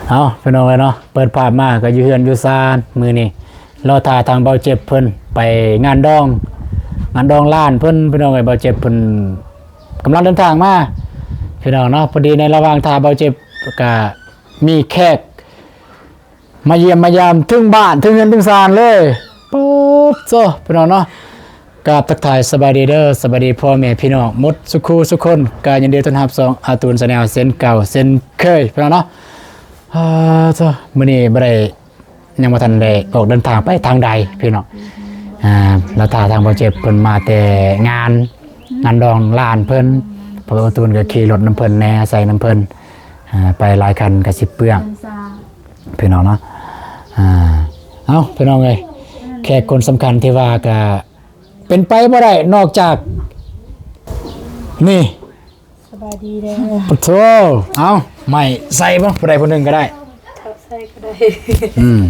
ເອົາ ພີ່ນ້ອງເອີຍເນາະ ເປີດພາບມາກໍຢູ່ເຮືອນຢູ່ຊານ ມື້ນີ້ລໍຖ້າທາງເບົາເຈັບເພິ່ນໄປງານດອງ ງານດອງຫຼານເພິ່ນ ພີ່ນ້ອງເອີຍ. ເບົາເຈັບເພິ່ນກຳລັງເດີນທາງມາ ພີ່ນ້ອງເນາະ. ພໍດີໃນລະຫວ່າງຖ້າເບົາເຈັບກໍມີແຂກ ມາຢ້ຽມມາຢາມເຖິງບ້ານເຖິງເຮືອນເຖິງຊານເລີຍ. ປາດໂທ້ ພີ່ນ້ອງເນາະ ກາບທັກທາຍສະບາຍດີເດີ ສະບາຍດີພໍ່ແມ່ພີ່ນ້ອງໝົດສູ່ຄູ່ສູ່ຄົນ. ກະຍິນດີຕ້ອນຮັບຊ່ອງອາຕູນແຊນແນວເຊັ່ນເກົ່າເຊັ່ນເຄີຍ ພີ່ນ້ອງເນາະ. ອາ ໂທ້ ມື້ນີ້ບໍ່ໄດ້ ຍັງບໍ່ທັນໄດ້ອອກເດີນທາງໄປທາງໃດ ພີ່ນ້ອງ. ອາ ລະຖ້າທາງເບົາເຈັບເພິ່ນມາແຕ່ງານ ງານດອງຫຼານເພິ່ນ ເພາະວ່າອາຕູນກໍຂີ່ລົດນຳເພິ່ນແດ່ ໃສ່ນຳເພິ່ນ ອາ ໄປຫຼາຍຄັນກໍຊິເປືອງ ພີ່ນ້ອງເນາະ. ອາ ເອົ້າ ພີ່ນ້ອງເອີຍ ແຂກຄົນສຳຄັນທີ່ວ່າກະເປັນໄປບໍ່ໄດ້ນອກຈາກ ນີ້ ສະບາຍດີເດີ ປະໂທ. ເອົ້າ ໄມ້ໃສ່ເບິ່ງ ຜູ້ໃດຜູ້ໜຶ່ງກໍໄດ້ ເອົາໃສ່ກໍໄດ້. ອືມ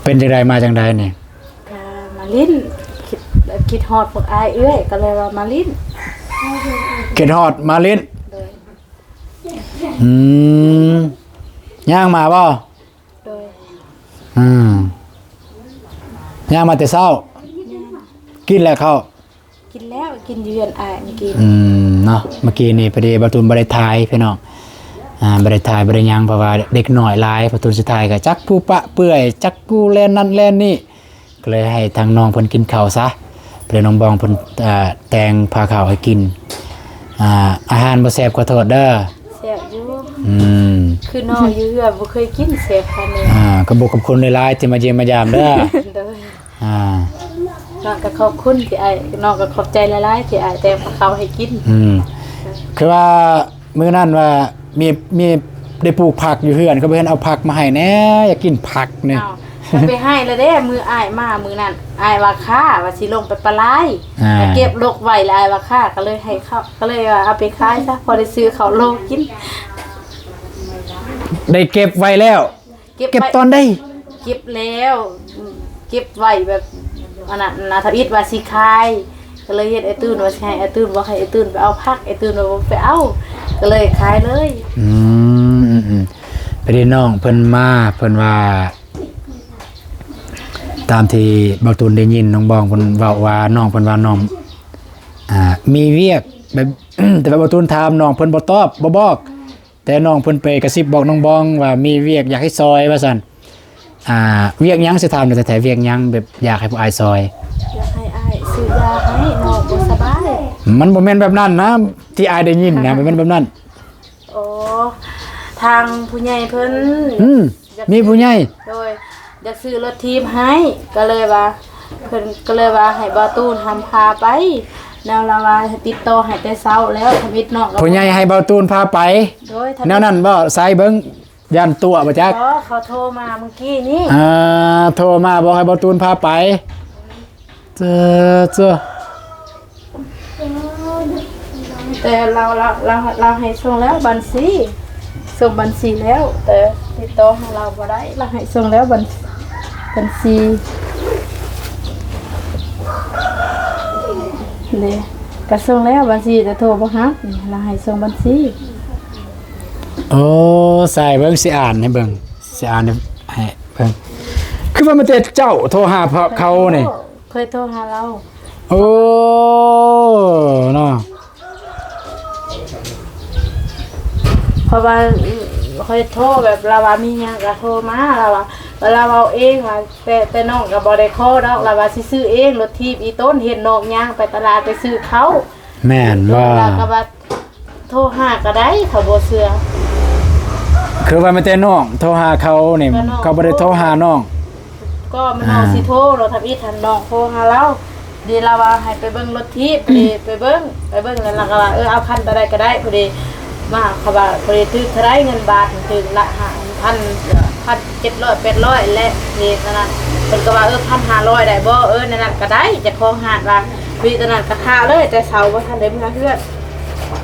ເປັນຈັ່ງໃດ ມາຈັ່ງໃດນີ້? ກະມາຫຼິ້ນ ຄິດ ຄິດຮອດພວກອ້າຍເອື້ອຍ ກໍເລີຍວ່າມາຫຼິ້ນ. ຄິດຮອດມາຫຼິ້ນ ໂດຍ. ອືມ ຍ່າງມາບໍ່? ໂດຍ. ອືມ ຍ່າງມາແຕ່ເຊົ້າ ແມ່ນ. ກິນແລ້ວເຂົ້າ? ກິນແລ້ວ ກິນຢູ່ເຮືອນອ້າຍມື້ກີ້. ອືມ ເນາະ ມື້ກີ້ນີ້ພໍດີບ່າວຕູນບໍ່ໄດ້ຖ່າຍ ພີ່ນ້ອງ ອາ ບໍ່ໄດ້ຖ່າຍ ບໍ່ໄດ້ຫຍັງ ເພາະວ່າເດັກນ້ອຍຫຼາຍ ບ່າວຕູນຊິຖ່າຍກໍຈັກຜູ້ປະເປື່ອຍ ຈັກຜູ້ແລ່ນນັ້ນແລ່ນນີ້ ກໍເລີຍໃຫ້ທາງນ້ອງເພິ່ນກິນເຂົ້າຊະ. ພໍດີນ້ອງບອງເພິ່ນ ເອີ ແຕ່ງພາເຂົ້າໃຫ້ກິນ. ອາ ອາຫານບໍ່ແຊບຂໍໂທດເດີ. ແຊບຢູ່. ອືມ ຄືນ້ອງຢູ່ເຮືອນບໍ່ເຄີຍກິນແຊບປານນີ້. ອາ ຂອບຄຸນຫຼາຍໆທີ່ມາຢ້ຽມມາຢາມເດີ. ໂດຍ. ອາ ນ້ອງກໍຂອບຄຸນທີ່ອ້າຍ ນ້ອງກໍຂອບໃຈຫຼາຍໆທີ່ອ້າຍແຕ່ງພາເຂົ້າໃຫ້ກິນ. ອືມ ຄືວ່າ ມື້ນັ້ນວ່າມີ ມີ ໄດ້ປູກຜັກຢູ່ເຮືອນ ກໍບໍ່ເຫັນເອົາຜັກມາໃຫ້ແດ່ ຢາກກິນຜັກນີ້. ເອົາ ໄປໃຫ້ແລ້ວເດ້ ມື້ອ້າຍມາມື້ນັ້ນ ອ້າຍວ່າຄ້າວ່າຊິລົງໄປປະລາຍ ອາ ໄປເກັບລົກໄວ້ ແລ້ວອ້າຍວ່າຄ້າ ກໍເລີຍໃຫ້ເຂົາ ກໍເລີຍວ່າເອົາໄປຂາຍຊະ ພໍໄດ້ຊື້ເຂົ້າໂລກິນ. ໄດ້ເກັບໄວ້ແລ້ວ? ເກັບໄວ້ ເກັບຕອນໃດ? ເກັບແລ້ວ ເກັບໄວ້ແບບ ອັນນັ້ນນະ ທຳອິດວ່າຊິຂາຍ ກໍເລີຍເຮັດອ້າຍຕື່ນວ່າຊິໃຫ້ອ້າຍຕື່ນ ບອກໃຫ້ອ້າຍຕື່ນໄປເອົາຜັກ ອ້າຍຕື່ນວ່າບໍ່ໄປເອົາ ກໍເລີຍຂາຍເລີຍ. ອືມ ອືມ ອືມ ພໍດີນ້ອງເພິ່ນມາ ເພິ່ນວ່າ ຕາມທີ່ບ່າວຕູນໄດ້ຍິນ ນ້ອງບອງເພິ່ນເວົ້າວ່າ ນ້ອງເພິ່ນວ່ານ້ອງ ອ່າ ມີວຽກແບບ ແຕ່ວ່າບ່າວຕູນຖາມ ນ້ອງເພິ່ນບໍ່ຕອບ ບໍ່ບອກ. ແຕ່ນ້ອງເພິ່ນໄປກະຊິບບອກນ້ອງບອງວ່າມີວຽກຢາກໃຫ້ຊ່ອຍວ່າຊັ້ນ. ອ່າ ວຽກຫຍັງ ຊິຖາມແທ້ໆ ວຽກຫຍັງ ແບບຢາກໃຫ້ພວກອ້າຍຊ່ອຍ? ຢາກໃຫ້ອ້າຍຊື້ຢາໃຫ້ ນ້ອງບໍ່ສະບາຍ. ມັນບໍ່ແມ່ນແບບນັ້ນນະ ທີ່ອ້າຍໄດ້ຍິນນະ ບໍ່ແມ່ນແບບນັ້ນ. ໂອ້ ທາງຜູ້ໃຫຍ່ເພິ່ນ ອືມ ມີຜູ້ໃຫຍ່ ໂດຍ ຢາກຊື້ລົດຖີບໃຫ້ ກໍເລີຍວ່າ ເພິ່ນກໍເລີຍວ່າໃຫ້ບ່າວຕູນນຳພາໄປ ແນວລາວວ່າຕິດຕໍ່ໃຫ້ແຕ່ເຊົ້າແລ້ວ ທຳອິດນ້ອງກໍ ຜູ້ໃຫຍ່ໃຫ້ບ່າວຕູນພາໄປ ໂດຍ ທຳອິດ ແນວນັ້ນບໍ່? ໃສ່ເບິ່ງ ຢ້ານຕົວະບໍ່ຈັກ. ບໍ່ ເຂົາໂທມາມື້ກີ້ນີ້ ອ່າ ໂທມາບອກໃຫ້ບ່າວຕູນພາໄປ. ເຈົ້າ ເຈົ້າ ແຕ່ລາວ ລາວ ລາວ ລາວໃຫ້ສົ່ງແລ້ວບັນຊີ ສົ່ງບັນຊີແລ້ວ ແຕ່ຕິດຕໍ່ຫາລາວບໍ່ໄດ້ ລາວໃຫ້ສົ່ງແລ້ວບັນ ບັນຊີ ເດ້ ກະສົ່ງແລ້ວບັນຊີ ແຕ່ໂທບໍ່ຮັບ ລາວໃຫ້ສົ່ງບັນຊີ. ໂອ້ ໃສ່ເບິ່ງ ຊິອ່ານໃຫ້ເບິ່ງ ຊິອ່ານໃຫ້ເບິ່ງ ຄືວ່າມີແຕ່ເຈົ້າໂທຫາເຂົານີ້. ເຄີຍໂທຫາລາວ. ໂອ້ ເນາະ ເພາະວ່າຂ້ອຍໂທແບບລາວວ່າມີຫຍັງກະໂທມາ ລາວວ່າ ລາວເວົ້າເອງວ່າ ແຕ່ ແຕ່ນ້ອງກະບໍ່ໄດ້ຂໍດອກ ລາວວ່າຊິຊື້ເອງ ລົດຖີບອີ່ຕົນ ເຫັນນ້ອງຍ່າງໄປຕະຫຼາດໄປຊື້ເຂົ້າ. ແມ່ນບໍ່? ລາວກະວ່າ ໂທຫາກໍໄດ້ ເຂົາບໍ່ເຊື່ອ. ຄືວ່າມີແຕ່ນ້ອງໂທຫາເຂົານີ້ ເຂົາບໍ່ໄດ້ໂທຫານ້ອງ. ກໍມັນນ້ອງ ອ່າ ຊິໂທເນາະ ທຳອິດຫັ້ນນ້ອງໂທຫາລາວ ດີລາວວ່າໃຫ້ໄປເບິ່ງລົດຖີບ ດີໄປເບິ່ງ ໄປເບິ່ງແລ້ວລາວກໍວ່າ ເອີ ເອົາຄັນໂຕໃດກໍໄດ້. ພໍດີມາເຂົາວ່າ ພໍດີຖືກເທົ່າໃດເງິນບາດ ຖືກລະຫ້າພັນ ພັນເຈັດຮ້ອຍ ແປດຮ້ອຍແຫຼະ ເດ ອັນນັ້ນ ເພິ່ນກໍວ່າ ເອີ ພັນຫ້າຮ້ອຍໄດ້ບໍ່? ເອີ ແນວນັ້ນກໍໄດ້ ເຈົ້າຂອງຮ້ານວ່າ ມີຕອນນັ້ນກໍຖ້າເລີຍ ແຕ່ເຊົ້າບໍ່ທັນໄດ້ເມືອເຮືອນ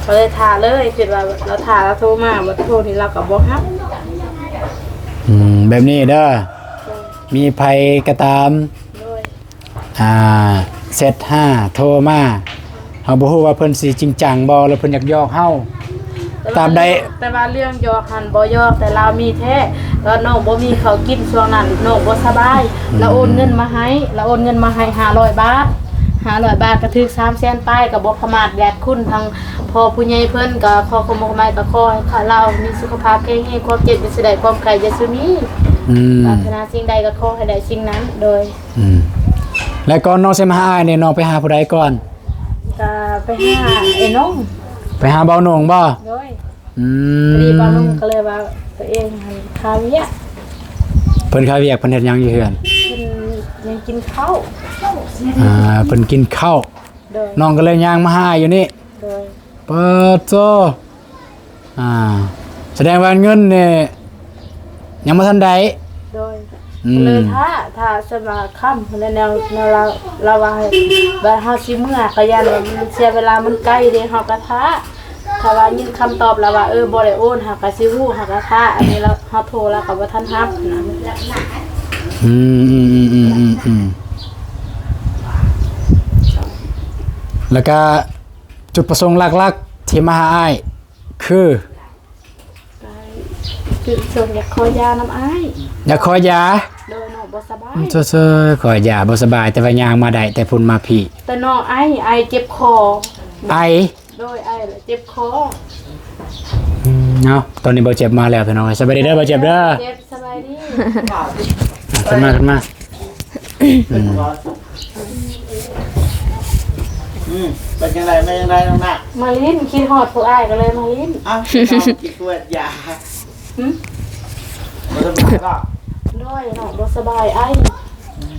ກໍເລີຍຖ້າເລີຍ ຄິດວ່າລາວຖ້າລາວໂທມາ ບໍ່ໂທນີ້ລາວກໍບໍ່ຮັບ. ອືມ ແບບນີ້ເດີ ໂດຍ ມີໃຜກໍຕາມ ໂດຍ ອ່າ ແຊັດຫາ ໂທມາ ເຮົາບໍ່ຮູ້ວ່າເພິ່ນຊິຈິງຈັງບໍ່ ຫຼືເພິ່ນຢາກຢອກເຮົາ. ຕາມໃດ ແຕ່ວ່າເລື່ອງຢອກຫັ້ນບໍ່ຢອກ ແຕ່ລາວມີແທ້. ແລ້ວນ້ອງບໍ່ມີເຂົ້າກິນ ຊ່ວງນັ້ນນ້ອງບໍ່ສະບາຍ ອືມ ລາວໂອນເງິນມາໃຫ້ ລາວໂອນເງິນມາໃຫ້ຫ້າຮ້ອຍບາດ ຫ້າຮ້ອຍບາດ ກໍຖືກສາມແສນປາຍ ກໍບໍ່ປະໝາດຍາດຄຸນ ທາງພໍ່ຜູ້ໃຫຍ່ເພິ່ນ ກໍຂໍຄວາມໝົກໝາຍ ກໍຂໍໃຫ້ລາວມີສຸຂະພາບແຂງແຮງ ຄວາມເຈັບຢ່າຊິໄດ້ ຄວາມໄຂ້ຢ່າຊິມີ ອືມ ປາດຖະໜາສິ່ງໃດກໍຂໍໃຫ້ໄດ້ສິ່ງນັ້ນ ໂດຍ ອືມ ແລະ ກ່ອນນ້ອງຊິມາຫາອ້າຍນີ້ ນ້ອງໄປຫາຜູ້ໃດກ່ອນ? ກະໄປຫາໄອ້ໜົງ ໄປຫາບ່າວໜົງບໍ່? ໂດຍ ອືມ ພໍດີບ່າວໜົງກໍເລີຍວ່າຕົວເອງຫັ້ນຄາວຽກ ເພິ່ນຄາວຽກ ເພິ່ນເຮັດຫຍັງຢູ່ເຮືອນ? ເພິ່ນຍັງກິນເຂົ້າ ອ່າ ເພິ່ນກິນເຂົ້າ ໂດຍ ນ້ອງກໍເລີຍຍ່າງມາຫາອ້າຍຢູ່ນີ້ ໂດຍ ປາດໂທ້ ອ່າ ສະແດງວ່າເງິນນີ້ຍັງບໍ່ທັນໄດ້ ໂດຍ ອືມ ເລີຍຖ້າ ຖ້າສຳລັບຄຳ ແນວ ແນວ ແນວລາວ ລາວວ່າໃຫ້ ວ່າເຮົາຊິເມືອ ກໍຢ້ານວ່າມັນເສຍເວລາ ມັນໄກເດ້ ເຮົາກໍຖ້າ ຖ້າວ່າຍິນຄຳຕອບລາວວ່າ ເອີ ບໍ່ໄດ້ໂອນ ເຮົາກໍຊິຮູ້ ເຮົາກໍຖ້າ ອັນນີ້ລາວ ເຮົາໂທລາວກໍບໍ່ທັນຮັບນະ ອືມ ອືມ ແລ້ວກໍຈຸດປະສົງຫຼັກໆ ທີ່ມາຫາອ້າຍ ຄື ກໍຄືສົງຢາກຂໍຢານຳອ້າຍ ຢາກຂໍຢາ ໂດຍ ນ້ອງບໍ່ສະບາຍ ເຊີຍໆ ຂໍຢາບໍ່ສະບາຍ ແຕ່ວ່າຍ່າງມາໄດ້ແຕ່ພຸ້ນມາພີ້ ແຕ່ນ້ອງໄອ ໄອເຈັບຄໍ ໄອ ໂດຍ ໄອແລ້ວເຈັບຄໍ ອືມ ເອົາ ຕອນນີ້ບ່າວເຈັບມາແລ້ວພີ່ນ້ອງ ສະບາຍດີເດີບ່າວເຈັບເດີ ເຈັບ ສະບາຍດີ ອ່ະ ຂຶ້ນມາ ຂຶ້ນມາ ອືມ ອືມ ເປັນຈັ່ງໃດ ມາຈັ່ງໃດນ້ອງນະ? ມາຫຼິ້ນ ຄິດຮອດພວກອ້າຍກໍເລີຍມາຫຼິ້ນ ເອົ້າ ເອົາ ຄິດກວດຢາ ຫຶ? ບໍ່ສະບາຍບໍ່? ໂດຍ ນ້ອງບໍ່ສະບາຍ ໄອ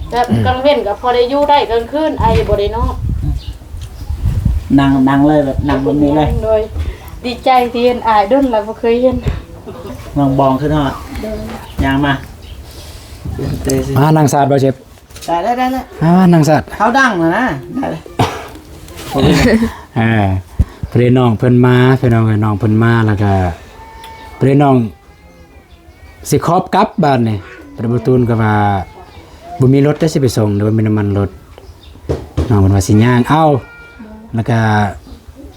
ແບບກາງເວັນກໍພໍໄດ້ຢູ່ໄດ້ ກາງຄືນໄອບໍ່ໄດ້ນອນ ນັ່ງ ນັ່ງເລີຍ ແບບນັ່ງແບບນີ້ເລີຍ ໂດຍ ດີໃຈທີ່ເຫັນອ້າຍ ດົນແລ້ວບໍ່ເຄີຍເຫັນ ນ້ອງບອງຂຶ້ນຮອດ ໂດຍ ຍ່າງມາ ມານັ່ງສາດບໍ່ເຈັບ? ໄດ້ ໄດ້ ໄດ້ ໄດ້ ອ່າ ນັ່ງສາດ ເຂົາດັງແລ້ວນະ ໄດ້ ເອີ ພໍດີນ້ອງເພິ່ນມາ ພີ່ນ້ອງເອີຍ ນ້ອງເພິ່ນມາ ແລ້ວກະພໍດີນ້ອງຊິຂອບກັບບາດນີ້ ບາດນີ້ບ່າວຕູນກໍວ່າບໍ່ມີລົດເດ້ ຊິໄປສົ່ງ ຫຼືວ່າມີນ້ຳມັນລົດ ນ້ອງເພິ່ນວ່າຊິຍ່າງເອົາ ແລ້ວກະ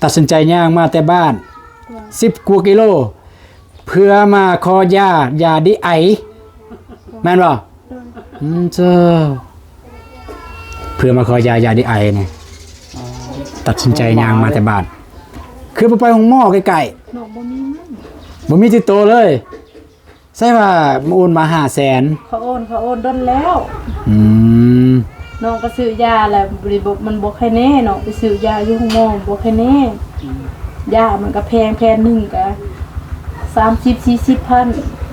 ຕັດສິນໃຈຍ່າງມາແຕ່ບ້ານສິບກວ່າກິໂລ ເພື່ອມາຂໍຢາ ຢາດີໄອ ແມ່ນບໍ່? ອືມ ເຈົ້າ ເພື່ອມາຂໍຢາ ຢາດີໄອນີ້ ອໍ ຕັດສິນໃຈຍ່າງມາແຕ່ບ້ານ ຄືບໍ່ໄປໂຮງໝໍໃກ້ໆ? ນ້ອງບໍ່ມີເງິນ ບໍ່ມີຕິດໂຕເລີຍ ໃຊ່ວ່າມາໂອນມາຫ້າແສນ ເຂົາໂອນ ເຂົາໂອນດົນແລ້ວ ອືມ ນ້ອງກໍຊື້ຢາແລ້ວ ມັນບໍ່ໄຄແນ່ ນ້ອງໄປຊື້ຢາຢູ່ໂຮງໝໍບໍ່ໄຄແນ່ ຢາມັນກໍແພງ ແຜ່ນໜຶ່ງກໍສາມສິບສີ່ສິບພັນ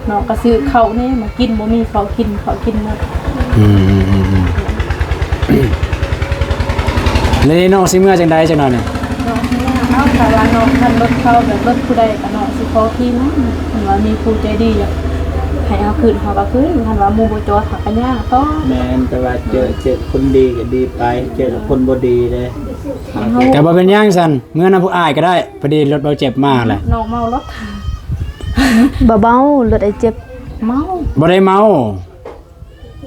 ນ້ອງກໍຊື້ເຂົ້າແນ່ມາກິນ ບໍ່ມີເຂົ້າກິນ ເຂົ້າກິນໝົດ ອືມ ອືມ ອືມ ອືມ ແລ້ວນີ້ນ້ອງຊິເມືອຈັ່ງໃດຈັກໜ່ອຍນີ້? ນ້ອງຊິເມືອ ເອົາ ຖ້າວ່ານ້ອງຄັນລົດເຂົາ ແບບລົດຜູ້ໃດກໍນ້ອງຊິຂໍຂີ່ນຳ ຄັນວ່າມີຜູ້ໃຈດີຢາກໃຫ້ເຮົາຂຶ້ນ ເຮົາກໍຂຶ້ນ ຄັນວ່າໝູ່ບໍ່ຈອດ ເຮົາກໍຍ່າງຕໍ່ ແມ່ນ ແຕ່ວ່າເຈີ ເຈີຄົນດີກໍດີໄປ ເຈີຄົນບໍ່ດີເດ້ ກໍບໍ່ເປັນຫຍັງຊັ້ນ ເມືອນຳພວກອ້າຍກໍໄດ້ ພໍດີລົດບ່າວເຈັບມາແຫຼະ ນ້ອງເມົາລົດ ບໍ່ເມົາ ລົດອ້າຍເຈັບເມົາ ບໍ່ໄດ້ເມົາ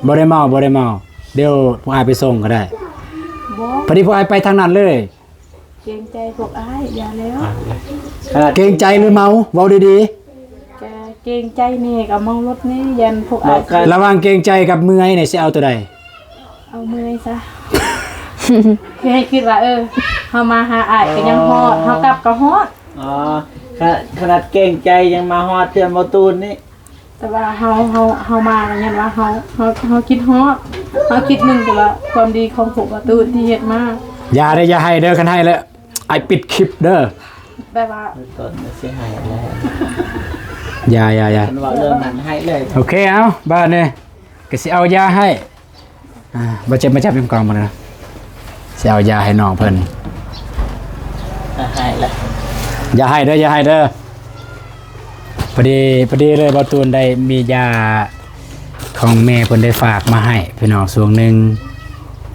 ບໍ່ໄດ້ເມົາ ບໍ່ໄດ້ເມົາ ດຽວພວກອ້າຍໄປສົ່ງກໍໄດ້ ບໍ່ ພໍດີພວກອ້າຍໄປທາງນັ້ນເລີຍ ເກງໃຈພວກອ້າຍ ຢ່າແລ້ວ ເກງໃຈຫຼືເມົາ ເວົ້າດີໆ ກະເກງໃຈແດ່ ກະເມົາລົດແດ່ ຢ້ານພວກອ້າຍ ລະຫວ່າງເກງໃຈກັບເມື່ອຍນີ້ ຊິເອົາໂຕໃດ? ເອົາເມື່ອຍຊະ ຄືໃຫ້ຄິດວ່າ ເອີ ເຮົາມາຫາອ້າຍກໍຍັງຮອດ ເຮົາກັບກໍຮອດ ອໍ ຂະໜາດເກງໃຈຍັງມາຮອດເທື່ອ ບໍ່ຕູນນີ້ ແຕ່ວ່າເຮົາ ເຮົາ ເຮົາມາກໍຍ້ອນວ່າເຮົາ ເຮົາ ເຮົາຄິດຮອດ ເຮົາຄິດເບິ່ງແຕ່ວ່າຄວາມດີຂອງພວກບ່າວຕູນທີ່ເຮັດມາ ຢ່າເດີ ຢ່າໄຫ້ເດີ ຄັນໄຫ້ແລ້ວອ້າຍປິດຄລິບເດີ ແບບວ່າ ຕົ້ນຊິໄຫ້ແລ້ວ ຢ່າ ຢ່າ ຢ່າ ຄັນເວົ້າເລື່ອງນັ້ນໄຫ້ເລີຍ ໂອເຄ ເອົາ ບາດນີ້ກໍຊິເອົາຢາໃຫ້ ອ່າ ບໍ່ເຈັບ ມາຈັບຢູ່ກອງບໍ່ນະ ຊິເອົາຢາໃຫ້ນ້ອງເພິ່ນ ອ່າ ໃຫ້ລະ ຢ່າໄຫ້ເດີ ຢ່າໄຫ້ເດີ ພໍດີ ພໍດີເລີຍ ບ່າວຕູນໄດ້ມີຢາຂອງແມ່ເພິ່ນໄດ້ຝາກມາໃຫ້ພີ່ນ້ອງຊ່ວງໜຶ່ງ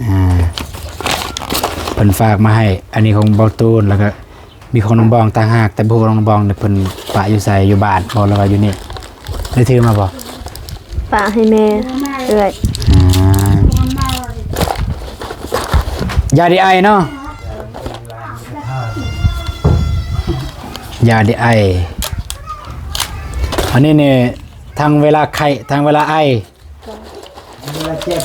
ອ່າ ເພິ່ນຝາກມາໃຫ້ ອັນນີ້ຂອງບ່າວຕູນ ແລ້ວກໍ ມີຂອງນ້ອງບອງຕ່າງຫາກ ແຕ່ບໍ່ຮູ້ວ່ານ້ອງບອງນີ້ເພິ່ນປະຢູ່ໃສ ຢູ່ບ້ານບໍ່ ຫຼືວ່າຢູ່ນີ້ ໄດ້ຖືມາບໍ່? ປະໃຫ້ແມ່ເອື້ອຍ ອ່າ ຢາດີໄອເນາະ ຢາແກ້ໄອ. ອັນນີ້ນີ້ທັງເວລາໄຂ້ ທັງເວລາໄອ. ເວລາເຈັບ.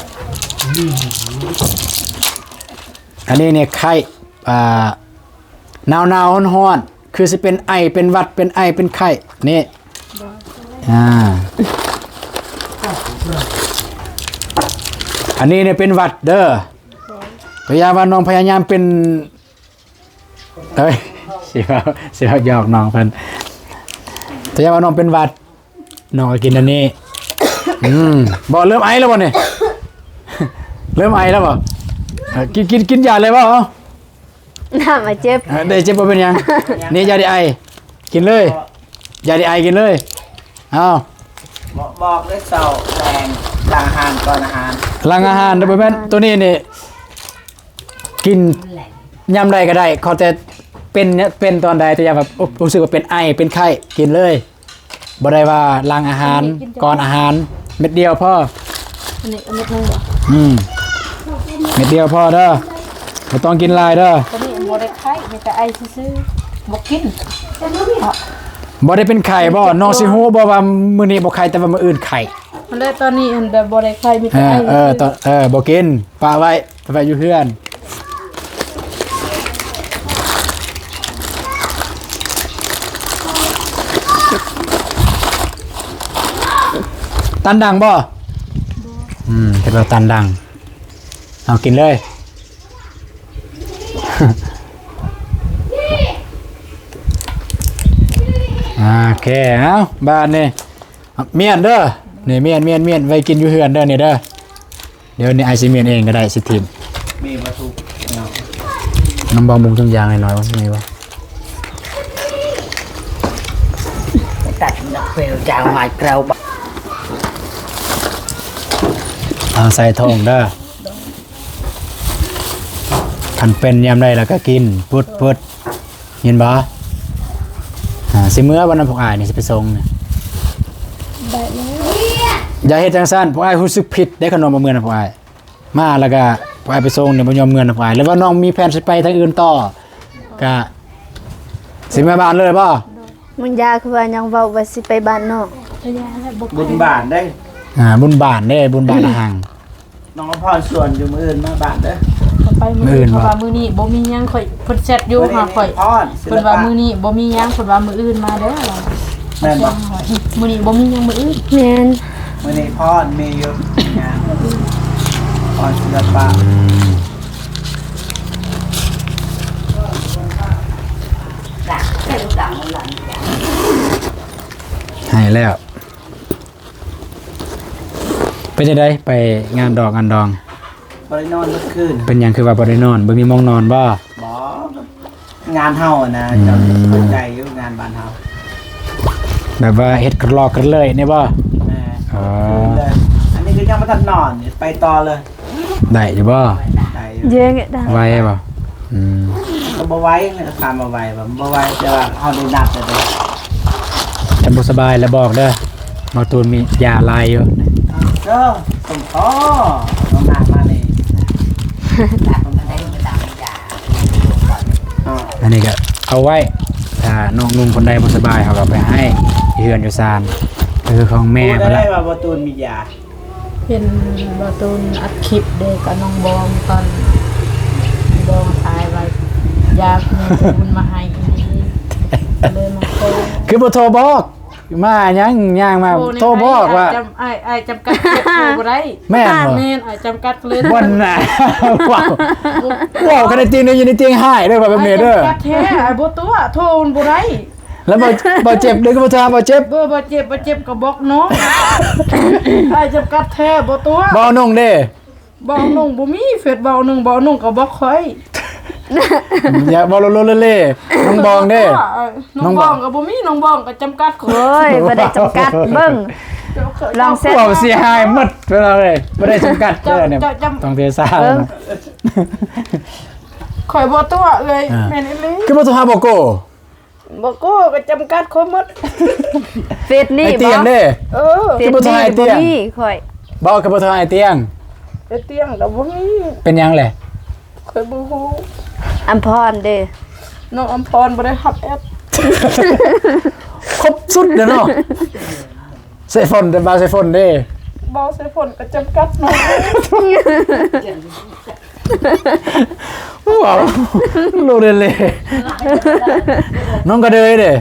ອັນນີ້ນີ້ໄຂ້ ອ່າ ໜາວໆ ຮ້ອນໆ ຄືຊິເປັນໄອ ເປັນຫວັດ ເປັນໄອ ເປັນໄຂ້ ນີ້. ອ່າ ອັນນີ້ນີ້ເປັນຫວັດເດີ. ພະຍາຍາມວ່ານ້ອງພະຍາຍາມເປັນ ເອີຍ ຊິເວົ້າ ຊິເວົ້າຢອກນ້ອງເພິ່ນ. ພະຍາຍາມວ່ານ້ອງເປັນຫວັດ ນ້ອງກໍກິນອັນນີ້. ອືມ ບໍ່ ເລີ່ມໄອແລ້ວບໍ່ນີ້? ເລີ່ມໄອແລ້ວບໍ່? ເອີ ກິນ ກິນ ກິນຢາເລີຍບໍ່? ເອົາ ນ້ຳມາເຈັບ. ເອີ ໄດ້ເຈັບບໍ່ເປັນຫຍັງ. ນີ້ຢາແກ້ໄອ ກິນເລີຍ. ຢາແກ້ໄອ ກິນເລີຍ. ເອົາ ບອກ ບອກເລີຍ ເຊົ້າແລງ ຫຼັງອາຫານ ກ່ອນອາຫານ. ຫຼັງອາຫານ ບໍ່ແມ່ນ ໂຕນີ້ນີ້ ກິນຍາມໃດກໍໄດ້ ຂໍແຕ່ເປັນ ເປັນຕອນໃດ ແຕ່ຢ່າແບບ ໂອ້ ຮູ້ສຶກວ່າເປັນໄອ ເປັນໄຂ້ ກິນເລີຍ. ບໍ່ໄດ້ວ່າຫຼັງອາຫານ ກິນ ກ່ອນອາຫານ ເມັດດຽວພໍ. ອັນນີ້ເມັດໜຶ່ງບໍ່? ອືມ ເມັດດຽວພໍເດີ ບໍ່ຕ້ອງກິນຫຼາຍເດີ. ຕອນນີ້ບໍ່ໄດ້ໄຂ້ ມີແຕ່ໄອຊື່ໆ ບໍ່ກິນ. ບໍ່ໄດ້ເປັນໄຂ້ບໍ່? ນ້ອງຊິຮູ້ບໍ່ວ່າມື້ນີ້ບໍ່ໄຂ້ ແຕ່ວ່າມື້ອື່ນໄຂ້? ຫັ້ນແຫຼະ ຕອນນີ້ຫັ້ນແບບບໍ່ໄດ້ໄຂ້ ມີແຕ່ໄອ. ເອີ ເອີ ຕອນ ເອີ ບໍ່ກິນ ປະໄວ້ ໄປຢູ່ເຮືອນ. ຕັນດັງບໍ່? ບໍ່. ອືມ ຄິດວ່າຕັນດັງ. ເອົາ ກິນເລີຍ. ໂອເຄ ເອົາ ບາດນີ້ ມ້ຽນເດີ ນີ້ ມ້ຽນ ມ້ຽນ ມ້ຽນ ໄວ້ກິນຢູ່ເຮືອນເດີ ນີ້ເດີ. ດຽວນີ້ອ້າຍຊິມ້ຽນເອງກໍໄດ້ ຊິຖິ້ມ. ມີບໍ່? ທຸກເນາະ ນ້ຳບ່ອງມຸງທຸງຢ່າງໜ້ອຍໆ ວ່າມີບໍ່? ຕັດດອກເຟວຈາງໝາຍເກລາ. ເອົາໃສ່ຖົງເດີ. ຄັນເປັນຍາມໃດລະກະກິນ ປຶດໆ. ເຫັນບໍ່? ອ່າ ຊິເມືອບໍ່ນຳພວກອ້າຍນີ້ ຊິໄປສົ່ງນີ້? ໄດ້ແລ້ວ. ຢ່າເຮັດຈັ່ງຊັ້ນ ພວກອ້າຍຮູ້ສຶກຜິດເດ້ ຄັນນ້ອງບໍ່ເມືອນຳພວກອ້າຍ. ມາແລ້ວກະພວກອ້າຍໄປສົ່ງນີ້ ບໍ່ຍອມເມືອນຳພວກອ້າຍ ຫຼືວ່ານ້ອງມີແຜນຊິໄປທາງອື່ນຕໍ່ ກະຊິເມືອບ້ານເລີຍບໍ່? ມັນຢາຄືວ່າຍັງເວົ້າວ່າຊິໄປບ້ານນ້ອງ. ບຸນບ້ານເດ້. ອ່າ ບຸນບ້ານເດ້ ບຸນບ້ານອາຫັງ. ນ້ອງອຳພອນຊວນຢູ່ມື້ອື່ນມາບ້ານເດີ. ໄປມື້ອື່ນ ມື້ອື່ນ ເພາະວ່າມື້ນີ້ບໍ່ມີຫຍັງ. ຂ້ອຍ ເພິ່ນແຊັດຢູ່ຫາຂ້ອຍ ເພິ່ນວ່າມື້ນີ້ບໍ່ມີຫຍັງ ເພິ່ນວ່າມື້ອື່ນມາເດີ. ແມ່ນບໍ່? ມື້ນີ້ບໍ່ມີຫຍັງ ມື້ອື່ນ. ແມ່ນ. ມື້ນີ້ພອນມີຢູ່ຫຍັງ? ພອນສິລະປະ. ອືມ ໃຫ້ແລ້ວ. ເປັນຈັ່ງໃດ ໄປງານດອກງານດອງ? ບໍ່ໄດ້ນອນເບິດຄືນ. ເປັນຫຍັງຄືວ່າບໍ່ໄດ້ນອນ? ບໍ່ມີໝ່ອງນອນບໍ່? ບໍ່ ງານເຮົານະ. ອືມ ເຈົ້າເຂົ້າໃຈຢູ່ ງານບ້ານເຮົາ ແບບວ່າເຮັດກະລອກກະເລີຍນີ້ບໍ່? ແມ່ນ. ອໍ ຄືນເລີຍ. ອັນນີ້ຄືຍັງບໍ່ທັນນອນ ໄປຕໍ່ເລີຍ. ໄດ້ຢູ່ບໍ່? ໄດ້ຢູ່. ເຢ ໄວບໍ່? ອືມ ກໍບໍ່ໄວ. ຖາມວ່າໄວບໍ່? ບໍ່ໄວ ແຕ່ວ່າເຮົາໄດ້ນັດແລ້ວເດ້. ຄັນບໍ່ສະບາຍແລ້ວບອກເດີ ໝໍຕູນມີຢາຫຼາຍຢູ່. ເອີ ສົມພໍ ຕ້ອງນັດມານີ້. ອັນນີ້ກໍເອົາໄວ້ ຖ້ານ້ອງນຸ່ງຄົນໃດບໍ່ສະບາຍ ເຮົາກໍເອົາໄປໃຫ້ທີ່ເຮືອນຢູ່ຊານ ຄືຂອງແມ່ເພິ່ນລະ. ຮູ້ໄດ້ວ່າໝໍຕູນມີຢາ. ເຫັນບ່າວຕູນອັດຄລິບເດ້ກັບນ້ອງບອງ ຕອນບອງຕາຍວ່າຢາກມີບຸນມາໃຫ້ອີ່ຫຼີ ກໍເລີຍມາຂໍ. ຄືບໍ່ໂທບອກ ມາຫຍັງ ຍ່າງມາ ໂທບອກວ່າ ອ້າຍ ອ້າຍຈຳກັດ ໂທບໍ່ໄດ້. ແມ່ນບໍ່? ແມ່ນ ອ້າຍຈຳກັດ ກໍເລີຍ ບໍ່ນະ ເວົ້າ ເວົ້າກັນໃນຕຽງ ຢູ່ໃນຕຽງຮ້າຍເດີ ວ່າແບບນີ້ເດີ. ອ້າຍຈຳກັດແທ້ ອ້າຍບໍ່ຕົວະ ໂທມັນບໍ່ໄດ້. ແລ້ວບໍ່ ບໍ່ເຈັບເດີ ຄືບໍ່ໂທຫາບໍ່ເຈັບ. ເອີ ບໍ່ເຈັບ ບໍ່ເຈັບກໍບອກນ້ອງ ອ້າຍຈຳກັດແທ້ ບໍ່ຕົວະ. ບໍ່ໜຸ່ງເດ້? ບໍ່ໜຸ່ງບໍ່ມີ ເຟສບໍ່ໜຸ່ງ ບໍ່ໜຸ່ງກໍບອກຂ້ອຍ. ຢ່າເວົ້າໂລເລ ນ້ອງບອງເດ້? ນ້ອງບອງກໍບໍ່ມີ ນ້ອງບອງກໍຈຳກັດຂ້ອຍ. ໂອ້ຍ ບໍ່ໄດ້ຈຳກັດ ເບິ່ງ ລອງເຊັດ ເວົ້າເສຍຫາຍໝົດ ເພິ່ນວ່າເລີຍ ບໍ່ໄດ້ຈຳກັດເດີ. ຕ້ອງເທສາ ຂ້ອຍບໍ່ຕົວະເອື້ອຍ. ແມ່ນອີ່ຫຼີ. ຄືບໍ່ໂທຫາບໍ່ໂກ? ບໍ່ໂກກໍຈຳກັດຂ້ອຍໝົດ. ເຟສນີ້ ໄອ້ຕຽງເດ້? ເອີ ເຟສນີ້ບໍ່ມີຂ້ອຍ. ບໍ່ ຄືບໍ່ໂທຫາໄອ້ຕຽງ? ໄອ້ຕຽງກໍບໍ່ມີ. ເປັນຫຍັງແຫຼະ? ຂ້ອຍບໍ່ຮູ້. ອຳພອນເດ້? ນ້ອງອຳພອນບໍ່ໄດ້ຮັບແອັດ. ຄົບສຸດເດ້ເນາະ. ສາຍຝົນ ແຕ່ບ່າວສາຍຝົນເດ້ ບ່າວສາຍຝົນກໍຈຳກັດເນາະ. ວ້າວ ໂລເດເລ. ນ້ອງກະເດີຍເດ້?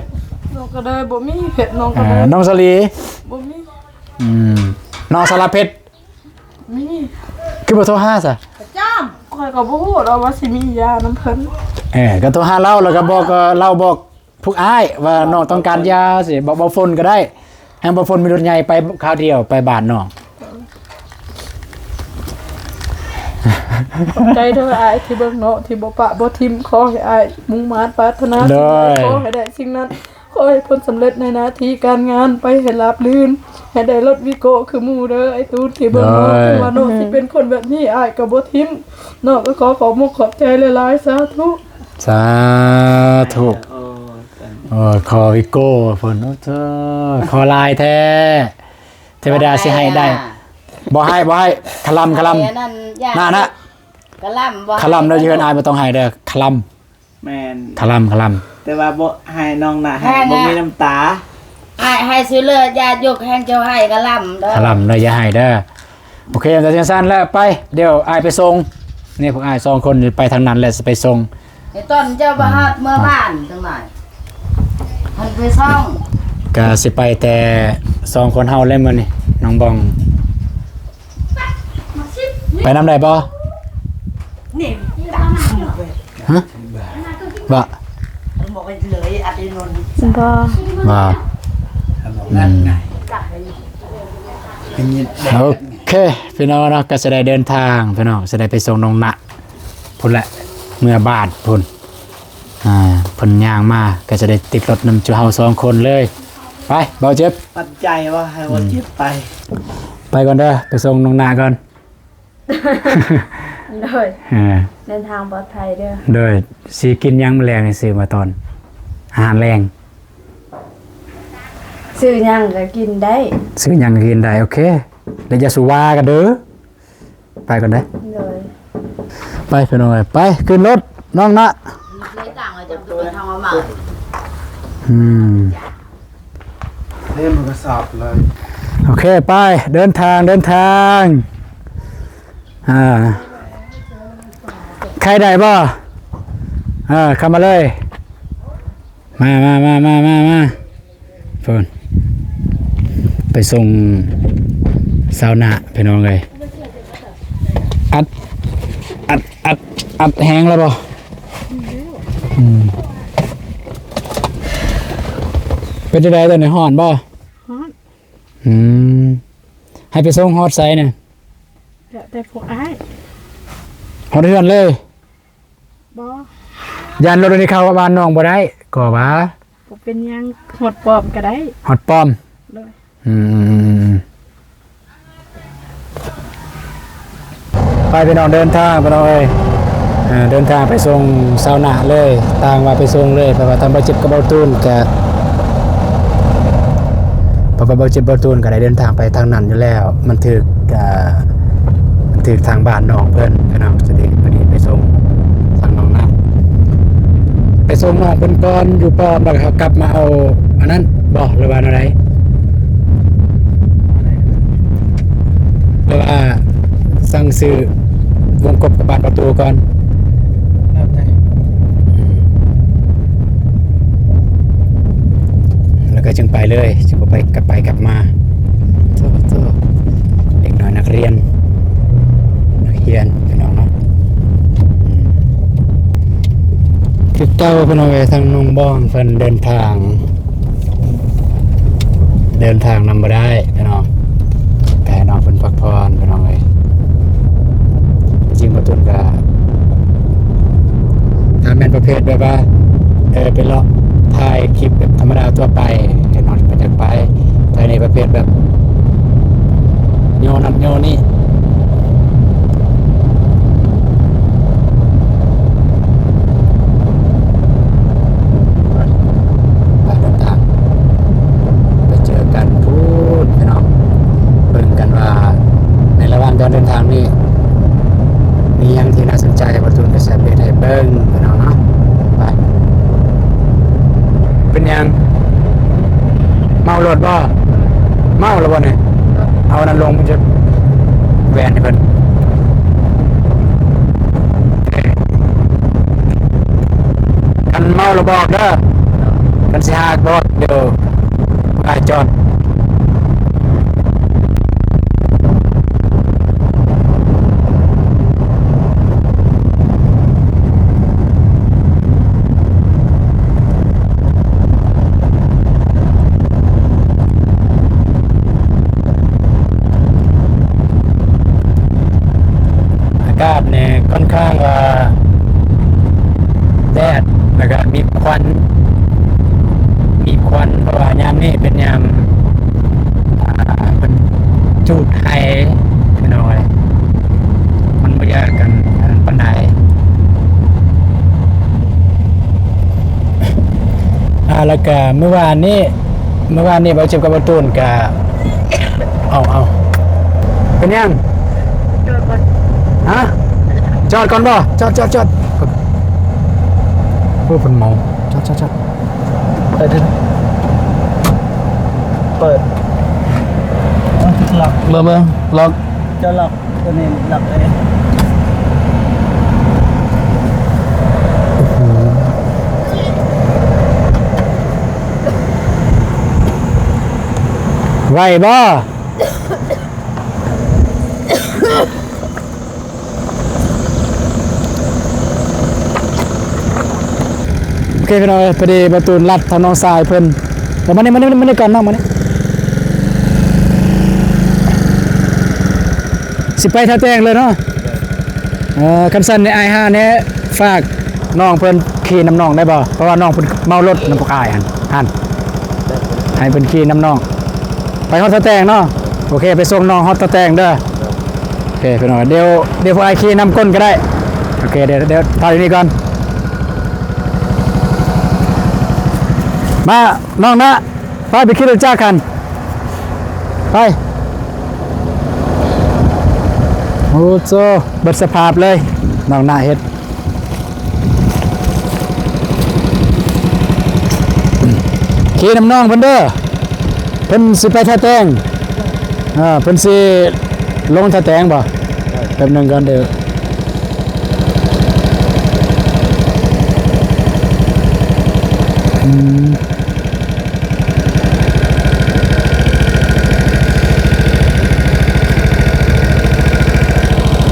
ນ້ອງກະເດີຍບໍ່ມີເພັດ ນ້ອງກະເດີຍ. ອ່າ ນ້ອງສາລີ? ບໍ່ມີ. ອືມ ນ້ອງສາລະເພັດ? ມີ. ຄືບໍ່ໂທຫາຊະ? ປະຈຳ ຂ້ອຍກໍບໍ່ຮູ້ດອກວ່າຊິມີຢານຳເພິ່ນ. ເອີ ກໍໂທຫາລາວ ແລ້ວກໍບອກ ກໍລາວບອກ ພວກອ້າຍວ່ານ້ອງຕ້ອງການຢາ ຊິບອກບ່າວຝົນກໍໄດ້ ໃຫ້ບ່າວຝົນມີລົດໃຫຍ່ໄປຄາວດຽວ ໄປບ້ານນ້ອງ. ຂອບໃຈເດີອ້າຍທີ່ເບິ່ງເນາະ ທີ່ບໍ່ປະບໍ່ຖິ້ມ. ຂໍໃຫ້ອ້າຍມຸ່ງມາດປາດຖະໜາສິ່ງໃດ ໂດຍ ຂໍໃຫ້ໄດ້ສິ່ງນັ້ນ. ຂໍໃຫ້ຜົນສຳເລັດໃນໜ້າທີ່ການງານໄປໃຫ້ລາບລື່ນ ໃຫ້ໄດ້ລົດວີໂກ້ຄືໝູ່ເດີອ້າຍຕູນທີ່ເບິ່ງເນາະ. ໂດຍ ເຖິງວ່ານ້ອງຊິເປັນຄົນແບບນີ້ ອ້າຍກໍບໍ່ຖິ້ມ. ນ້ອງກໍຂໍຂອບມຸກຂອບໃຈຫຼາຍໆ. ສາທຸ ສາທຸ. ໂອ້ຍ ຂໍວີໂກ້ເພິ່ນ ໂອ້ໂທ້ ຂໍຫຼາຍແທ້ ເທວະດາຊິໃຫ້ໄດ້. ບໍ່ໃຫ້ ບໍ່ໃຫ້ ຄະລຳ ຄະລຳ ໃຫ້ອັນນັ້ນ ນະ ນະ ຄະລຳ ບໍ່ໃຫ້ ຄະລຳເດີ ຢູ່ເຮືອນອ້າຍບໍ່ຕ້ອງໃຫ້ເດີ ຄະລຳ. ແມ່ນ ຄະລຳ ຄະລຳ ແຕ່ວ່າບໍ່ໃຫ້ນ້ອງນະ ໃຫ້ ໃຫ້ນະ ບໍ່ມີນ້ຳຕາ. ອ້າຍໃຫ້ຊື່ເລີດ ຢ່າຍົກແຮງເຈົ້າໃຫ້ກະລຳເດີ ກະລຳເດີ ຢ່າໃຫ້ເດີ. ໂອເຄ ຈັ່ງຊັ້ນແລ້ວ ໄປ ດຽວອ້າຍໄປສົ່ງ. ນີ້ພວກອ້າຍສອງຄົນໄປທາງນັ້ນແຫຼະ ຊິໄປສົ່ງ. ໃນຕອນເຈົ້າບໍ່ຮອດເມືອບ້ານຈັງໜ້ອຍ ເພິ່ນໄປສົ່ງ. ກະຊິໄປແຕ່ສອງຄົນເຮົາແຫຼະມື້ນີ້ ນ້ອງບອງ. ໄປນຳໄດ້ບໍ່? ນີ້ ຮະ? ບໍ່ ບໍ່ ບໍ່ ອືມ ໂອເຄ ພີ່ນ້ອງເນາະ ກໍຈະໄດ້ເດີນທາງ ພີ່ນ້ອງ ຈະໄດ້ໄປສົ່ງນ້ອງນະພຸ້ນແຫຼະ ເມືອບ້ານພຸ້ນ. ອ່າ ເພິ່ນຍ່າງມາ ກໍຈະໄດ້ຕິດລົດນຳຈຸເຮົາສອງຄົນເລີຍ. ໄປ ບ່າວເຈັບ ປັນໃຈວ່າໃຫ້ບ່າວເຈັບໄປ ອືມ ໄປກ່ອນເດີ ໄປສົ່ງນ້ອງນະກ່ອນ. ໂດຍ ເອີ ເດີນທາງປອດໄພເດີ. ໂດຍ ຊິກິນຫຍັງມື້ແລງນີ້? ຊື້ມາຕອນອາຫານແລງ ຊື້ຫຍັງກໍກິນໄດ້ ຊື້ຫຍັງກໍກິນໄດ້. ໂອເຄ ແລ້ວຢ່າສູ່ວ່າກັນເດີ. ໄປກ່ອນເດີ. ໂດຍ ໄປພີ່ນ້ອງເອີຍ ໄປຂຶ້ນລົດນ້ອງນະ. ອືມ ເຕັມກະສອບເລີຍ. ໂອເຄ ໄປ ເດີນທາງ ເດີນທາງ. ອ່າ ໄຄໄດ້ບໍ່? ເອີ ເຂົ້າມາເລີຍ ມາ ມາ ມາ ມາ ມາ ມາ. ພຸ້ນ ໄປສົ່ງຊາວນາ ພີ່ນ້ອງເອີຍ. ອັດ ອັດ ອັດ ອັດແຮງແລ້ວບໍ່? ອືມ ເປັນຈັ່ງໃດຕອນນີ້ ຮ້ອນບໍ່? ຮ້ອນ. ອືມ ໃຫ້ໄປສົ່ງຮອດໃສນະ? ແລ້ວແຕ່ພວກອ້າຍ. ຮອດເຮືອນເລີຍ? ບໍ່ ຢ້ານລົດອັນນີ້ເຂົ້າບ້ານນ້ອງບໍ່ໄດ້ ກໍວ່າ ບໍ່ເປັນຫຍັງ ຮອດປ້ອມກໍໄດ້. ຮອດປ້ອມ. ໂດຍ. ອືມ ໄປພີ່ນ້ອງ ເດີນທາງພີ່ນ້ອງເອີຍ. ເດີນທາງໄປສົ່ງຊາວນາເລີຍ ຕ່າງວ່າໄປສົ່ງເລີຍ ເພາະວ່າທາງບ່າວເຈັບກັບບ່າວຕູນກະ ເພາະວ່າບ່າວເຈັບບ່າວຕູນກໍໄດ້ເດີນທາງໄປທາງນັ້ນຢູ່ແລ້ວ ມັນຖືກ ອ່າ ມັນຖືກທາງບ້ານນ້ອງເພິ່ນພີ່ນ້ອງ ສະເດັດພໍດີໄປສົ່ງທາງນ້ອງນະ ໄປສົ່ງນ້ອງເພິ່ນກ່ອນຢູ່ປ້ອມ ແລ້ວກໍເຮົາກັບມາເອົາອັນນັ້ນບໍ່ ຫຼືວ່າແນວໃດ? ແຕ່ວ່າສັ່ງຊື້ວົງກົບກັບບານປະຕູກ່ອນ ແລ້ວແຕ່ ແລ້ວກໍຈຶ່ງໄປເລີຍ ຈຶ່ງບໍ່ໄປກັບໄປກັບມາ. ໂທ້ໆ ເດັກນ້ອຍນັກຮຽນ ນັກຮຽນພີ່ນ້ອງເນາະ. ຄືເກົ່າພີ່ນ້ອງເອີຍ ທາງນ້ອງບອງເພິ່ນເດີນທາງ ເດີນທາງນຳບໍ່ໄດ້ພີ່ນ້ອງ ກໍໃຫ້ນ້ອງເພິ່ນພັກຜ່ອນພີ່ນ້ອງເອີຍ. ຈິງບໍ່ຕຸນກໍ ຖ້າແມ່ນປະເພດແບບວ່າ ເອີ ໄປເລາະຖ່າຍຄລິບແບບທຳມະດາທົ່ວໄປ ແນ່ນອນກໍຢາກໄປ. ແຕ່ນີ້ປະເພດແບບ ໂຍນັ້ນໂຍນີ້ ໄປເດີນທາງ ໄປເຈີກັນພຸ້ນພີ່ນ້ອງ. ເບິ່ງກັນວ່າໃນລະຫວ່າງການເດີນທາງນີ້ ມີຫຍັງທີ່ໜ້າສົນໃຈ ບ່າວຕູນກໍຊິອັບເດດໃຫ້ເບິ່ງພີ່ນ້ອງເນາະ. ໄປ ໄປ ເມົາລົດບໍ່? ເມົາແລ້ວບໍ່ນີ້? ເອົາອັນນັ້ນລົງ ມັນຈະແວ່ນໃຫ້ເພິ່ນ. ຄັນເມົາແລ້ວບອກເດີ ຄັນຊິຫາກບອກ ດຽວອ້າຍຈອດ. ອາກາດນີ້ຄ່ອນຂ້າງວ່າແດດ ແລ້ວກະມີຄວັນ ມີຄວັນ ເພາະວ່າຍາມນີ້ເປັນຍາມ ອ່າ ເພິ່ນຈູດໄຮ່ ພີ່ນ້ອງເອີຍ ມັນບໍ່ຢາກກັນປານໃດ. ອ່າ ແລ້ວກະມື້ວານນີ້ ມື້ວານນີ້ບ່າວເຈັບກັບບ່າວຕູນກະ ເອົາ ເອົາ ເປັນຫຍັງ? ຈອດກ່ອນ ຮະ? ຈອດກ່ອນບໍ່? ຈອດ ຈອດ ຈອດ ໂອ້ ເພິ່ນເມົາ ຈອດ ຈອດ ຈອດ. ເປີດ ເປີດ ເບິ່ງ ເບິ່ງ ລັອກ ເຈົ້າລັອກ ຕົວນີ້ລັອກເລີຍ. ໂອ້ໂຫ ໄຫວບໍ່? ໂອເຄ ພີ່ນ້ອງເອີຍ ພໍດີບ່າວຕູນລັດທາງນ້ອງຊາຍເພິ່ນ. ເອົາມານີ້ ມານີ້ ມານີ້ກ່ອນນ້ອງ ມານີ້ ຊິໄປທ່າແຕງເລີຍເນາະ. ເອີ ຄັນຊັ້ນນີ້ອ້າຍຫາແດ່ ຝາກນ້ອງເພິ່ນຂີ່ນຳນ້ອງໄດ້ບໍ່? ເພາະວ່ານ້ອງເພິ່ນເມົາລົດນຳພວກອ້າຍຫັ້ນ ຫັ້ນ ໃຫ້ເພິ່ນຂີ່ນຳນ້ອງ ໄປຮອດທ່າແຕງເນາະ. ໂອເຄ ໄປສົ່ງນ້ອງຮອດທ່າແຕງເດີ. ໂອເຄ ພີ່ນ້ອງ ດຽວ ດຽວພວກອ້າຍຂີ່ນຳກົ້ນກໍໄດ້. ໂອເຄ ດຽວ ດຽວຖ້າຢູ່ນີ້ກ່ອນ. ມາ ນ້ອງນະ ໄປ ໄປຂີ່ລົດຈັກຫັ້ນ ໄປ. ໂອ້ໂຈ ເບິດສະພາບເລີຍ ນ້ອງນະເຮັດ. ຂີ່ນຳນ້ອງເພິ່ນເດີ ເພິ່ນຊິໄປທ່າແຕງ. ເອີ ເພິ່ນຊິລົງທ່າແຕງບໍ່? ແປັບໜຶ່ງກ່ອນເດີ. ອືມ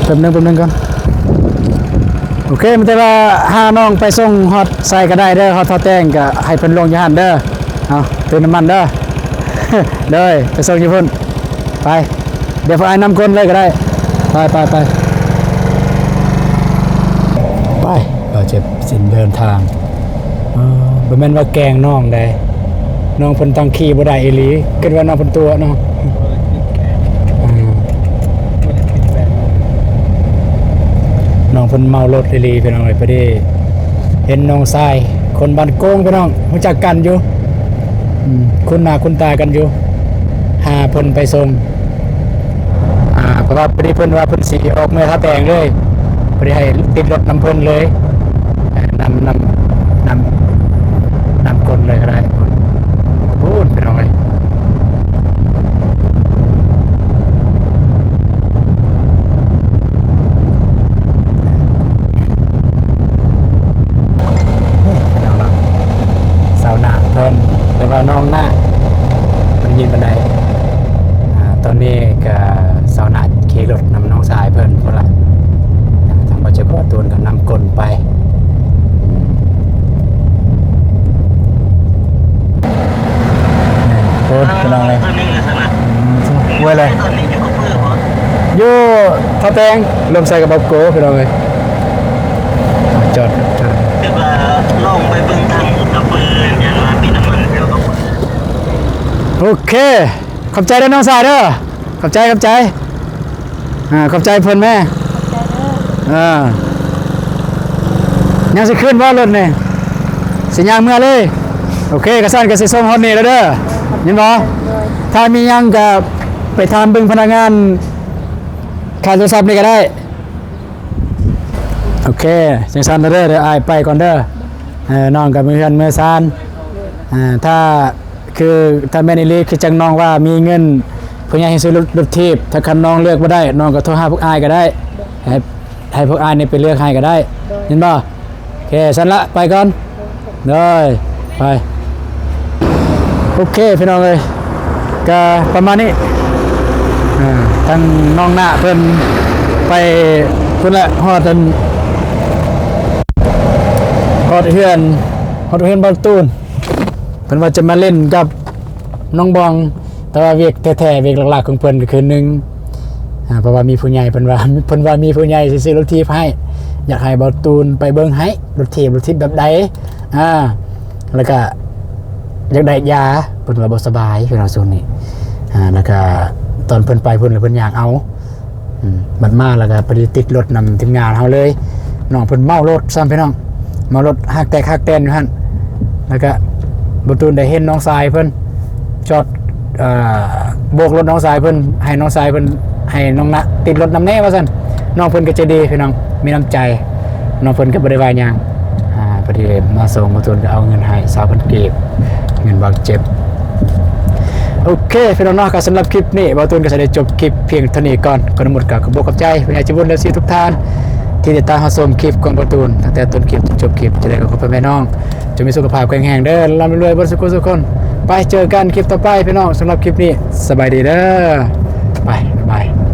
ແປັບໜຶ່ງ ແປັບໜຶ່ງກ່ອນ. ໂອເຄ ມີແຕ່ວ່າຫານ້ອງໄປສົ່ງຮອດໃສກໍໄດ້ເດີ ຮອດທ່າແຕງກໍໃຫ້ເພິ່ນລົງຢູ່ຫັ້ນເດີ. ເອົາ ເຕີມນ້ຳມັນເດີ. ເດີ ໄປສົ່ງຢູ່ພຸ້ນ ໄປ. ດຽວພວກອ້າຍນຳກົ້ນເລີຍກໍໄດ້. ໄປ ໄປ ໄປ ໄປ. ເຮົາຈະສິ້ນເດີນທາງ. ເອີ ບໍ່ແມ່ນວ່າແກລ້ງນ້ອງໃດ ນ້ອງເພິ່ນຕັ້ງຂີ່ບໍ່ໄດ້ອີ່ຫຼີ. ຄິດວ່ານ້ອງເພິ່ນຕົວະເນາະ. ນ້ອງເພິ່ນເມົາລົດອີ່ຫຼີ ພີ່ນ້ອງເອີຍ. ພໍດີເຫັນນ້ອງຊາຍ ຄົນບ້ານໂກງ ພີ່ນ້ອງ ຮູ້ຈັກກັນຢູ່. ອືມ ຄຸ້ນໜ້າຄຸ້ນຕາກັນຢູ່ ຫາເພິ່ນໄປສົ່ງ. ອ່າ ເພາະວ່າພໍດີເພິ່ນວ່າເພິ່ນຊິອອກເມືອທ່າແຕງເລີຍ ພໍດີໃຫ້ຕິດລົດນຳເພິ່ນເລີຍ. ນຳ ນຳ ນຳ ນຳກົ້ນເລີຍກໍໄດ້. ໂອ້ ພີ່ນ້ອງເອີຍ ສາວນາເພິ່ນ ຫຼືວ່ານ້ອງນາ ບໍ່ໄດ້ຍິນປານໃດ. ອ່າ ຕອນນີ້ກະສາວນາຂີ່ລົດນຳນ້ອງຊາຍເພິ່ນພຸ້ນລະ ທາງບ່າວເຈັບກັບບ່າວຕູນກໍນຳກົ້ນໄປ. ໂອ້ ພີ່ນ້ອງເອີຍ ອືມ ຫ້ວຍເລີຍ ຢູ່ທ່າແຕງ ລົມໃສ່ກັບບັກໂກ ພີ່ນ້ອງເອີຍ. ຈອດ ຈອດ ແຕ່ວ່າລອງໄປເບິ່ງທາງກະປື ຢ້ານວ່າມີນ້ຳມັນແຖວກະປື. ໂອເຄ ຂອບໃຈເດີນ້ອງຊາຍເດີ ຂອບໃຈ ຂອບໃຈ. ອ່າ ຂອບໃຈເພິ່ນແມ້. ຂອບໃຈເດີ. ເອີ ຍັງຊິຂຶ້ນບໍ່ລົດນີ້? ຊິຍ່າງເມືອເລີຍ. ໂອເຄ ກະຊັ້ນກະຊິສົ່ງຮອດນີ້ແລ້ວເດີ ຍິນບໍ່? ໂດຍ. ຖ້າມີຫຍັງກະໄປຖາມເບິ່ງພະນັກງານຂາຍໂທລະສັບນີ້ກະໄດ້. ໂອເຄ ຈັ່ງຊັ້ນເດີ ດຽວອ້າຍໄປກ່ອນເດີ. ເອີ ນ້ອງກະມີເຮືອນມີຊານ. ເອີ ຖ້າ ຄືຖ້າແມ່ນອີ່ຫຼີ ຄືຈັ່ງນ້ອງວ່າມີເງິນ ຜູ້ໃຫຍ່ໃຫ້ຊື້ລົດ ລົດຖີບ ຖ້າຄັນນ້ອງເລືອກບໍ່ໄດ້ ນ້ອງກໍໂທຫາພວກອ້າຍກໍໄດ້ ໃຫ້ ໃຫ້ພວກອ້າຍນີ້ໄປເລືອກໃຫ້ກໍໄດ້ ໂດຍ ແມ່ນບໍ່? ໂອເຄ ຊັ້ນລະ ໄປກ່ອນ ໂດຍ ໄປ ໂອເຄ ພີ່ນ້ອງເອີຍ ກະປະມານນີ້ ອ່າ ທາງນ້ອງນະເພິ່ນໄປພຸ້ນແຫຼະ ຮອດອັນ ຮອດເຮືອນ ຮອດເຮືອນບ່າວຕູນ ເພິ່ນວ່າຈະມາເລ່ນກັບນ້ອງບອງ ແຕ່ວ່າວຽກແທ້ໆ ວຽກຫຼັກໆຂອງເພິ່ນກໍຄື ໜຶ່ງ ອ່າ ເພາະວ່າມີຜູ້ໃຫຍ່ ເພິ່ນວ່າ ເພິ່ນວ່າມີຜູ້ໃຫຍ່ຊິຊື້ລົດຖີບໃຫ້ ຢາກໃຫ້ບ່າວຕູນໄປເບິ່ງໃຫ້ ລົດຖີບ ລົດຖີບແບບໃດ ອ່າ ແລ້ວກະຢາກໄດ້ຢາ ເພິ່ນວ່າບໍ່ສະບາຍ ເພິ່ນວ່າຊ່ວງນີ້ ອ່າ ແລ້ວກະຕອນເພິ່ນໄປພຸ້ນ ແລ້ວເພິ່ນຢາກເອົາ ອືມ ບັດມາແລ້ວກໍພໍດີຕິດລົດນຳທີມງານເຮົາເລີຍ ນ້ອງເພິ່ນເມົາລົດຊ້ຳພີ່ນ້ອງ ເມົາລົດຫາກແຕກຫາກແຕນຢູ່ຫັ້ນ ແລ້ວກໍບ່າວຕູນໄດ້ເຫັນນ້ອງຊາຍເພິ່ນຈອດ ເອີ ໂບກລົດນ້ອງຊາຍເພິ່ນ ໃຫ້ນ້ອງຊາຍເພິ່ນ ໃຫ້ນ້ອງນະຕິດລົດນຳແດ່ວ່າຊັ້ນ ນ້ອງເພິ່ນກໍໃຈດີພີ່ນ້ອງ ມີນ້ຳໃຈ ນ້ອງເພິ່ນກໍບໍ່ໄດ້ວ່າຫຍັງ ອ່າ ພໍດີມາສົ່ງ ບ່າວຕູນກໍເອົາເງິນໃຫ້ຊາວພັນກີບ ເງິນບາດເຈັບ. ໂອເຄ ພີ່ນ້ອງເນາະ ກໍສຳລັບຄລິບນີ້ ບ່າວຕູນກໍຊິໄດ້ຈົບຄລິບພຽງເທົ່ານີ້ກ່ອນ ກໍທັງໝົດກໍຂອບອົກຂອບໃຈຜູ້ໃຫຍ່ໃຈບຸນ ເອັຟຊີ ທຸກທ່ານ ທີ່ຕິດຕາມຮັບຊົມຄລິບຂອງບ່າວຕູນ ຕັ້ງແຕ່ຕົ້ນຄລິບຈົນຈົບຄລິບ ຈັ່ງໃດກໍຂໍໃຫ້ພີ່ນ້ອງຈົ່ງມີສຸຂະພາບແຂງແຮງເດີ ລ່ຳລວຍເບິດສູ່ຄົນສູ່ຄົນ ໄປເຈີກັນຄລິບຕໍ່ໄປພີ່ນ້ອງ ສຳລັບຄລິບນີ້ ສະບາຍດີເດີ ໄປ ບາຍບາຍ.